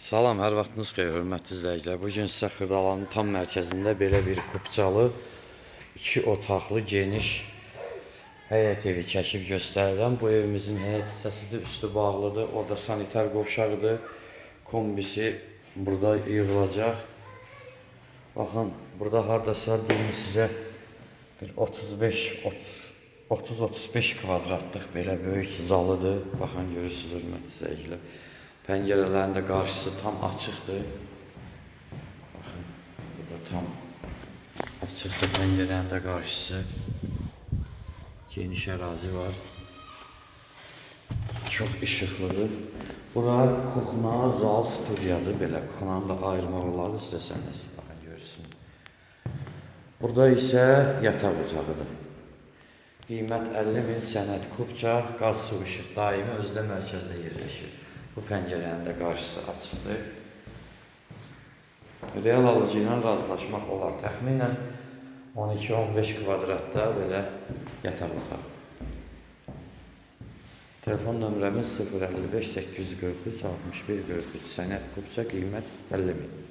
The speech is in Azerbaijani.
Salam, hər vaxtınız xeyir, hörmətli izləyicilər. Bu gün sizə Xırdalanın tam mərkəzində belə bir kupçalı, iki otaqlı, geniş həyət evi çəkib göstərirəm. Bu evimizin həyət hissəsidir, üstü bağlıdır. Orada sanitar qovşağıdır. Kombisi burada yığılacaq. Baxın, burada hardasa deyim sizə bir 35 30 30-35 kvadratlıq belə böyük zalıdır. Baxın, görürsünüz, hörmətli izləyicilər. Pəncərələrin də qarşısı tam açıqdır. Baxın, burada tam açıqdır pəncərənin də qarşısı. Geniş ərazi var. Çox işıqlıdır. Bura kuxna, zal, studiyadır belə. Kuxnanı da ayırmaq olar istəsəniz. Baxın, görürsünüz. Burada isə yataq otağıdır. Qiymət 50 min, sənəd kupça, qaz, su, işıq daimi, özü də mərkəzdə yerləşir. Bu pəncərənin də qarşısı açıqdır. Real alıcı ilə razılaşmaq olar. Təxminən 12-15 kvadratda belə yataq otağı. Telefon nömrəmiz 055 843 61 43. Sənəd kupça, qiymət 50 min.